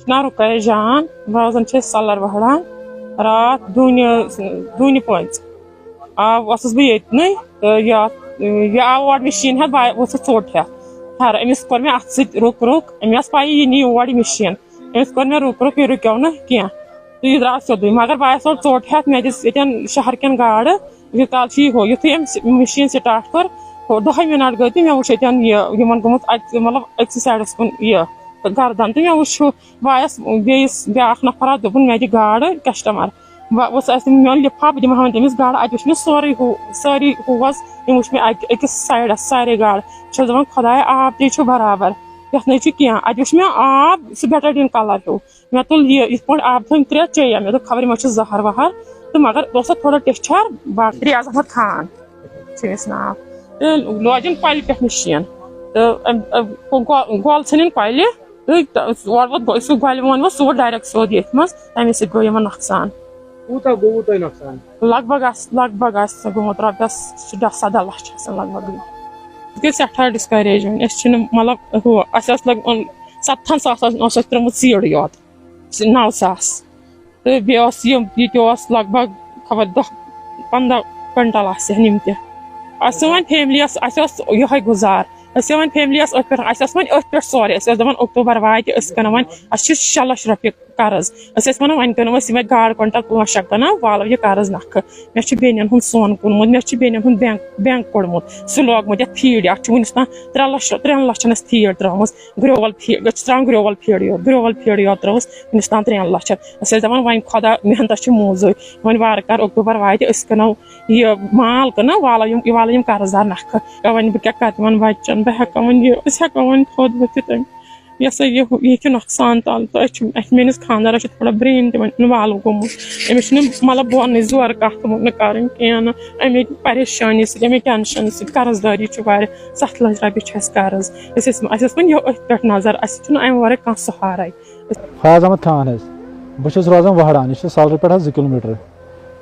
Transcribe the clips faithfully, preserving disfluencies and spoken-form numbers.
نہ رُکایہ جان، روزان چھِ أسۍ سَلَر وَہڑان۔ راتھ دُنہِ، دُنہِ پانٛژِ آو، ٲسٕس بہٕ ییٚتنٕے، تہٕ یہِ آو، یہِ آو اورٕ مِشیٖن ہٮ۪تھ، بہٕ ؤژھٕس ژوٚٹ ہٮ۪تھ۔ خیر، أمِس کوٚر مےٚ اَتھٕ سۭتۍ رُک رُک، أمۍ ٲس پَیی یہِ نِیہِ اورٕ یہِ مِشیٖن، أمِس کوٚر مےٚ رُک رُک، یہِ رُکیو نہٕ کینٛہہ۔ تہٕ یہِ درٛاو سیوٚدُے، مگر بہٕ آیَس اورٕ ژوٚٹ ہٮ۪تھ، مےٚ دِژ ییٚتٮ۪ن شہر کٮ۪ن گاڈٕ، یہِ کال چھُ یہِ ہُہ، یُتھُے أمۍ س-، مِشیٖن سٹارٹ کٔر، ہُہ، دَہَے مِنَٹ گٔے تہٕ مےٚ وُچھ ییٚتٮ۪ن یہِ، یِمَن گوٚمُت اَتہِ، مطلب، أکسٕے سایڈَس کُن یہِ گردَن، تہٕ مےٚ وُچھ ہُہ، بہٕ آیَس بیٚیِس بیٛاکھ نفر آو، دوٚپُن، "مےٚ دِ گاڈٕ کسٹمر۔" بہٕ ؤژھٕس، اَسہِ دوٚپ، "میون لِفاف، بہٕ دِمہٕ ہاوَن تٔمِس گاڈٕ۔" اَتہِ وٕچھ مےٚ سورُے ہُہ، سٲری ہُہ حظ، یِم وٕچھ مےٚ اَکہِ أکِس سایڈَس سارے گاڈٕ۔ چھَس دَپان، "خۄدایا، آب تہِ چھُ برابر، یَتھ نَے چھُ کینٛہہ۔" اَتہِ وٕچھ مےٚ آب، سُہ بیٹاڈیٖن کَلَر ہیوٗ۔ مےٚ تُل یہِ یِتھ پٲٹھۍ آب تھٲوِم ترٛےٚ چیٚیہِ، مےٚ دوٚپ، "خبر ما چھُ زَہر وَہر؟" تہٕ مگر اوس اَتھ تھوڑا ٹیٚچھر، باقٕے ریاض احمد خان چھُ أمِس ناو۔ تہٕ لوجِن کۄلہِ پٮ۪ٹھ مِشیٖن۔ تہٕ أمۍ، أمۍ، گۄ-، گۄل ژھٕنِن کۄلہِ۔ تہٕ تہٕ اورٕ ووت گۄ-، سُہ گۄلہِ وون ووت، سُہ ووت ڈایریکٹ سیوٚد ییٚتھۍ منٛز، تَمے سۭتۍ گوٚو یِمَن نۄقصان۔ کوٗتاہ گوٚووٕ تۄہہِ نۄقصان؟ لگ بگ آسہِ، لگ بگ آسہِ سُہ گوٚمُت رۄپیَس، سُہ دَہ سَداہ لَچھ آسَن لگ بگ گٔمٕتۍ۔ أسۍ گٔے سٮ۪ٹھاہ ڈِسکَریج وۄنۍ۔ أسۍ چھِنہٕ، مطلب، ہُہ، اَسہِ ٲس لگ، سَتتھَن ساسَن اوس اَسہِ ترٛٲومٕژ سیٖڈ یوت، نَو ساس۔ تہٕ بیٚیہِ اوس یہِ، یہِ تہِ اوس لگ بگ خبر دَہ پنٛداہ کوینٹل آسہِ ہن یِم تہِ۔ اَسہِ سٲنۍ فیملی ٲس، اَسہِ اوس یِہوٚے گُزار۔ أسۍ ٲسۍ وۄنۍ فیملی ٲس أتھۍ پٮ۪ٹھ، اَسہِ ٲس وۄنۍ أتھۍ پٮ۪ٹھ سورُے۔ أسۍ ٲسۍ دَپان، اکتوبر واتہِ، أسۍ کٕنو وۄنۍ، اَسہِ چھِ شےٚ لَچھ رۄپیہِ قرض۔ أسۍ ٲسۍ وَنان، وۄنۍ کٕنو أسۍ یِمَے گاڈٕ کوینٹل پانٛژھ شےٚ، کٕنو، والو یہِ قرض نَکھٕ۔ مےٚ چھُ بیٚنٮ۪ن ہُنٛد سۄن کٕنمُت، مےٚ چھُ بیٚنٮ۪ن ہُنٛد بینک، بینک کوٚڑمُت، سُہ لوگمُت یَتھ فیٖڈ، اَتھ چھُ وٕنیُک تام ترٛےٚ لَچھ، ترٛٮ۪ن لَچھَن اَسہِ فیٖڈ ترٛٲومٕژ۔ گرٛوول فی-، أسۍ چھِ ترٛاوان گرٛوول فیٖڈ یوت، گرٛوول فیٖڈ یوت ترٲوٕس ہِندُستان ترٛٮ۪ن لَچھَن۔ أسۍ ٲسۍ دَپان، وۄنۍ خۄدا محنتَس چھِ موٗزوٗرۍ، وۄنۍ وارٕ کارٕ اکتوبر واتہِ، أسۍ کٕنو یہِ مال، کٕنو، والو یِم، یہِ والو یِم قرض دار نَکھٕ۔ وۄنۍ بہٕ کیٛاہ کَرٕ تِمَن بَچَن؟ بہٕ ہٮ۪کا وۄنۍ یہِ، أسۍ ہٮ۪کا وۄنۍ تھوٚد ؤتھِتھ اَمہِ؟ یہِ ہسا یہِ، یہِ چھُ نۄقصان تَل تہٕ أسۍ چھِ، اَسہِ، میٛٲنِس خانٛدارَس چھُ تھوڑا brain تہِ وۄنۍ involve گوٚمُت۔ أمِس چھُنہٕ، مطلب، بولنٕے زورٕ کَتھ تہِ نہٕ کَرٕنۍ کینٛہہ نہٕ۔ اَمے پریشٲنی سۭتۍ، اَمے ٹٮ۪نشَن سۭتۍ، قرض دٲری چھِ واریاہ، سَتھ لَچھ رۄپیہِ چھِ اَسہِ قرض۔ أسۍ ٲسۍ، اَسہِ ٲس وۄنۍ یِہوٚے أتھۍ پٮ۪ٹھ نظر، اَسہِ چھُنہٕ اَمہِ وَرٲے کانٛہہ سہارَے۔ فیاض احمد خان حظ، بہٕ چھُس روزان وہڑان، یہِ چھُ سالرٕ پٮ۪ٹھ حظ زٕ کِلوٗ میٖٹر۔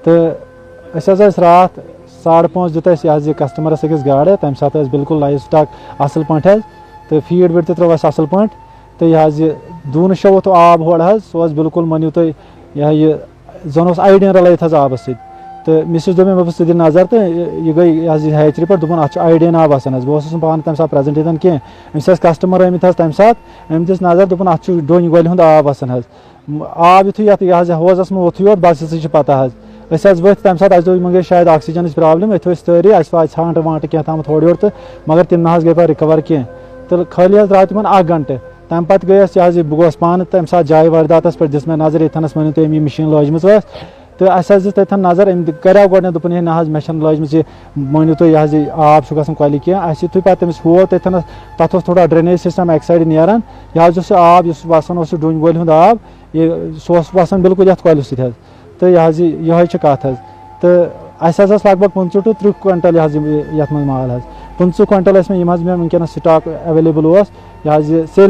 تہٕ أسۍ حظ ٲسۍ راتھ ساڑٕ پانٛژھ دیُت اَسہِ یہِ حظ یہِ کسٹمرَس أکِس گاڈٕ، تَمہِ ساتہٕ ٲسۍ بِلکُل live stock اَصٕل پٲٹھۍ حظ، تہٕ فیٖڈ ویٖڈ تہِ ترٲو اَسہِ اَصٕل پٲٹھۍ۔ تہٕ یہِ حظ یہِ دوٗنہٕ شےٚ ووٚتھ آب ہورٕ حظ، سُہ اوس بِلکُل، مٲنِو تُہۍ، یہِ ہا یہِ زَن اوس iodine رَلٲیِتھ حظ آبَس سۭتۍ۔ تہٕ مِسِز دوٚپ مےٚ، مےٚ دوٚپُس، "ژٕ دِ نظر"، تہٕ یہِ گٔے یہِ حظ یہِ hatchery پٮ۪ٹھ، دوٚپُن، "اَتھ چھُ iodine آب آسان حظ۔" بہٕ اوسُس نہٕ پانہٕ تَمہِ ساتہٕ present ییٚتٮ۪ن کینٛہہ، أمِس ٲسۍ کسٹمر آمٕتۍ حظ تَمہِ ساتہٕ، أمۍ دِژ نظر، دوٚپُن، "اَتھ چھُ ڈوٗنۍ گۄلہِ ہُنٛد آب آسان حظ۔" آب یُتھُے یَتھ، یہِ حظ یہِ ہوزَس منٛز ووٚتھُے یوت، بَس یِژٕے چھِ پَتہ حظ۔ أسۍ حظ ؤتھۍ تَمہِ ساتہٕ، اَسہِ دوٚپ، یِمَن گٔے شاید oxygenٕچ problem، أتھۍ ٲسۍ سٲری، اَسہِ آے ژھانٛٹہٕ وانٛٹہٕ کینٛہہ تامَتھ ہورٕ یورٕ تہٕ، مگر تِم نہ حظ گٔے پَتہٕ recover کینٛہہ۔ تہٕ خٲلی حظ درٛاو تِمَن اَکھ گھنٹہٕ۔ تَمہِ پَتہٕ گٔے اَسہِ، یہِ حظ یہِ، بہٕ گوس پانہٕ تَمہِ ساتہٕ جایہِ وارداتَس پٮ۪ٹھ، دِژ مےٚ نظر، ییٚتھٮ۪ن ٲس، مٲنِو تُہۍ، أمۍ یہِ مِشیٖن لٲجمٕژ ٲس۔ تہٕ اَسہِ حظ دِژ تٔتھٮ۪ن نظر، أمۍ دِ-، کَریو گۄڈٕنٮ۪تھ، دوٚپُن، "ہے نہ حظ، مےٚ چھَنہٕ لٲجمٕژ یہِ، مٲنِو تُہۍ، یہِ حظ یہِ آب چھُ گژھان کۄلہِ کینٛہہ۔" اَسہِ یُتھُے پَتہٕ تٔمِس ہوو تٔتھٮ۪ن، تَتھ اوس تھوڑا drainage system اَکہِ سایڈٕ نیران، یہِ حظ یُس یہِ آب، یُس وَسان اوس، یہِ ڈوٗنۍ گۄلہِ ہُنٛد آب، یہِ، سُہ اوس وَسان بِلکُل یَتھ کۄلہِ سۭتۍ حظ۔ تہٕ یہِ حظ یہِ، یِہوٚے چھِ کَتھ حظ۔ تہٕ اَسہِ حظ ٲس لگ بگ پٕنٛژٕہ to تٕرٛہ کوینٹَل یہِ حظ یِم، یَتھ منٛز مال حظ۔ پٕنٛژٕہ کوینٹَل ٲسۍ مےٚ یِم حظ مےٚ وٕنکیٚنَس stock available اوس، یہِ حظ یہِ sale